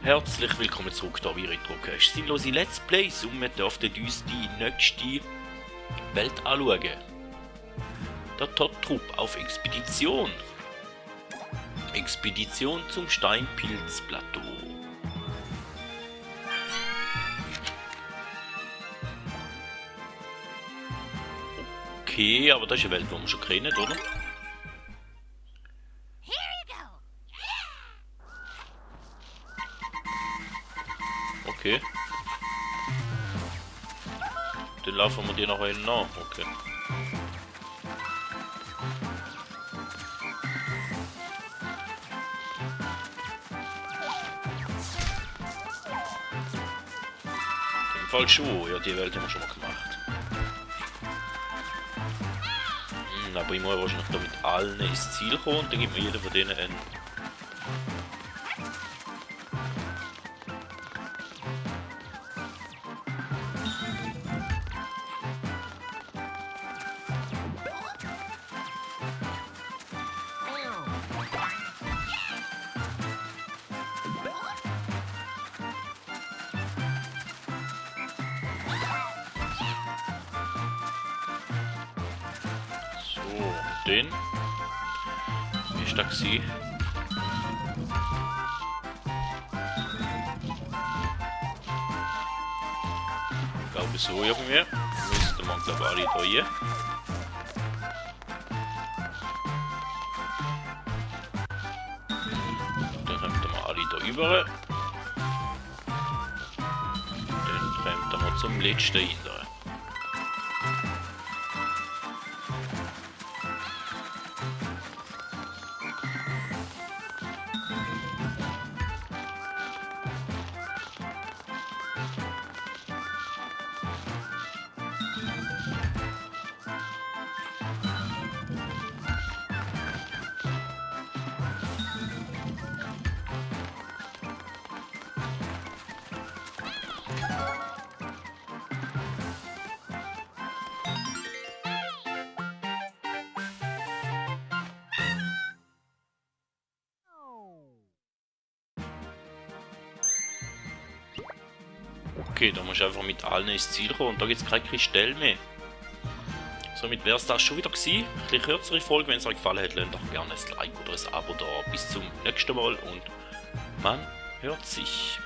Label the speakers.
Speaker 1: Herzlich willkommen zurück da wie Retrocast. Sinnlose Let's Plays und wir dürften uns die nächste Welt anschauen. Der Todd-Trupp auf Expedition. Expedition zum Steinpilzplateau. Okay, aber das ist eine Welt, die wir schon kennen, oder? Okay. Dann laufen wir dir noch einen nach, okay. Im Fall schon, ja, die Welt haben wir schon mal gemacht. Aber ich muss wahrscheinlich da mit allen ins Ziel kommen und dann gibt mir jeder von denen einen. Den. Wie ist das gewesen? Ich glaube so irgendwie. Müsste man glaube ich alle hier. Dann kommen wir alle hier rüber. Dann kommen wir zum letzten Inder. Okay, da musst du einfach mit allen ins Ziel kommen und da gibt es kein Kristall mehr. Somit wäre es das schon wieder gewesen. Ein bisschen kürzere Folge, wenn es euch gefallen hat, lasst doch gerne ein Like oder ein Abo da. Bis zum nächsten Mal und man hört sich.